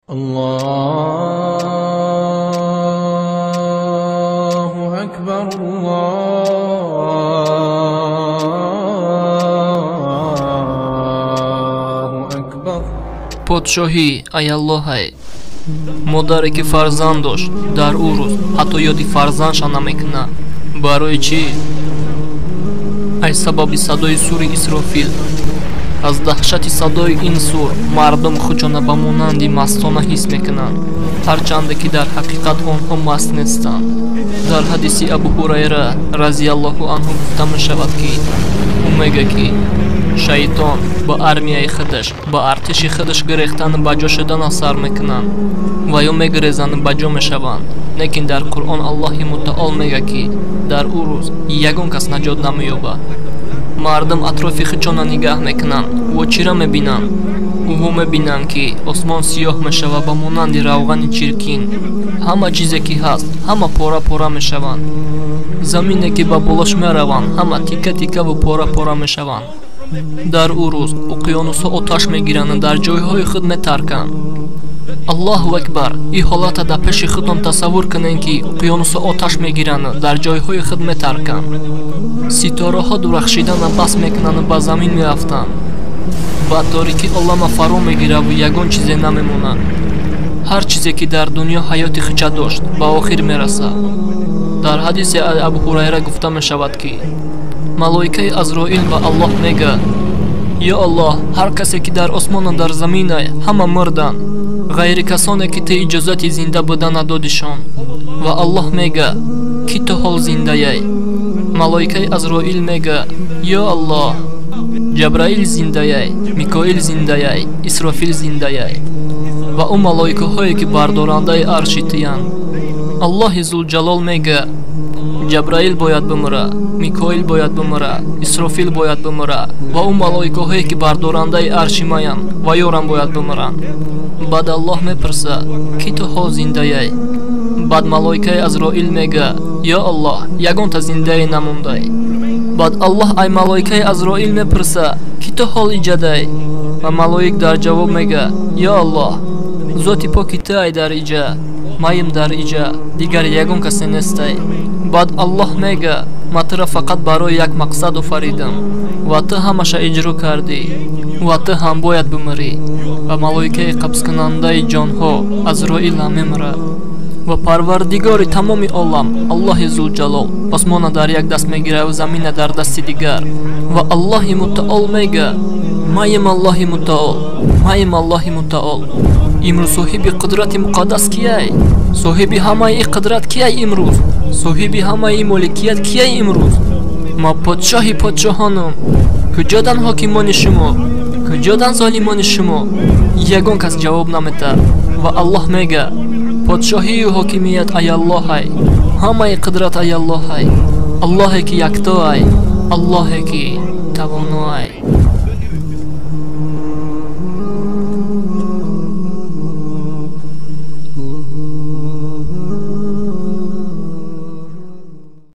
Аллоҳу акбар, Аллоҳу акбар. Подшоҳӣ ай Аллоҳай. Модаре ки фарзанд дошт, дар ӯ рӯз ҳатто ёди фарзандша намекунад. Барои чӣ? Ай сабаби садои сури Исрофил. Аз даҳшати садои ин сур мардум худшона ба монанди мастона ҳис мекунанд, ҳарчанде ки дар ҳақиқат онҳо маст нестанд. Дар ҳадиси Абу Ҳурайра разияллоҳу анҳу гуфта мешавад, ки ӯ мегӯяд, ки шайтон ба армияи худаш, ба артиши худаш гирехтану ба ҷо шудана сар мекунанд ва ё мегирезану ба ҷо мешаванд. Лекин дар Қуръон Аллоҳи мутаол мегӯяд, ки дар ӯ рӯз ягон кас наҷот намеёбад. Мардум атрофи худшона нигаҳ мекунанд ва чиро мебинанд? Ӯҳо мебинанд, ки осмон сиёҳ мешавад ба монанди равғани чиркин. Ҳама чизе ки ҳаст, ҳама пора-пора мешаванд. Замине ки ба болош мераванд, ҳама тика-тикаву пора-пора мешаванд. Дар ӯ рӯз уқёнусҳо оташ мегиранд, дар ҷойҳои худ метарканд. Аллоҳу акбар! Ин ҳолата дар пеши худтон тасаввур кунед, ки уқёнусҳо оташ мегиранд, дар ҷойҳои худ метарканд. Ситораҳо дурахшидана бас мекунанд, ба замин меафтанд. Ба торикӣ олама фаро мегираву ягон чизе намемонад. Ҳар чизе ки дар дунё ҳаёти хича дошт, ба охир мерасад. Дар ҳадисе аз Абу Ҳурайра гуфта мешавад, ки малоикаи Азроил ба Аллоҳ мегӯяд: ё Аллоҳ, ҳар касе ки дар осмону дар заминай, ҳама мурданд, ғайри касоне ки ту иҷозати зинда буда надодишон. Ва Аллоҳ мегӯяд: ки ту ҳол зиндаяй? Малоикаи Азроил мегӯяд: ё Аллоҳ, Ҷабраил зиндаяй, Микоил зиндаяй, Исрофил зиндаяй ва ӯ малоикаҳое ки бардорандаи арши туянд. Аллоҳи Зулҷалол мегӯяд: Ҷабраил бояд бимира, Микоил бояд бимира, Исрофил бояд бимира ва ӯ малоикаҳое ки бардорандаи арши маянд ва ёрам бояд бимиранд. Баъд Аллоҳ мепурсад: ки ту ҳол зиндаяй? Баъд малоикаи Азроил мегӯяд: ё Аллоҳ, ягонта зиндае намондай. Баъд Аллоҳ ай малоикаи Азроил мепурсад: ки ту ҳол иҷадай? Ва малоик дар ҷавоб мегӯяд: ё Аллоҳ, зоти поки ту ай дар иҷа, маим дар иҷа, дигар ягон касе нестай. Баъд Аллоҳ мегӯяд: ма туро фақат барои як мақсад офаридам ва ту ҳамаша иҷро кардӣ ва ту ҳам бояд бимирӣ. Ва малоикаи қабзкунандаи ҷонҳо Азроил ҳам мемирад. Ва Парвардигори тамоми олам Аллоҳи Зулҷалол осмона дар як даст мегирад ва замина дар дасти дигар. Ва Аллоҳи мутаол мегӯяд: маем Аллоҳи мутаол, маем Аллоҳи мутаол. Имрӯз соҳиби қудрати муқаддас кияй? Соҳиби ҳамаи ин қудрат кияй имрӯз? Соҳиби ҳамаи ин моликият кияй имрӯз? Ма подшоҳи подшоҳонам. Куҷодан ҳокимони шумо? Куҷодан золимони шумо? Ягон кас ҷавоб наметаҳад. Ва Аллоҳ мегӯяд: подшоҳию ҳокимият ай Аллоҳай, ҳамаи қудрат ай Аллоҳай, Аллоҳе ки яктоай, Аллоҳе ки тавоноай.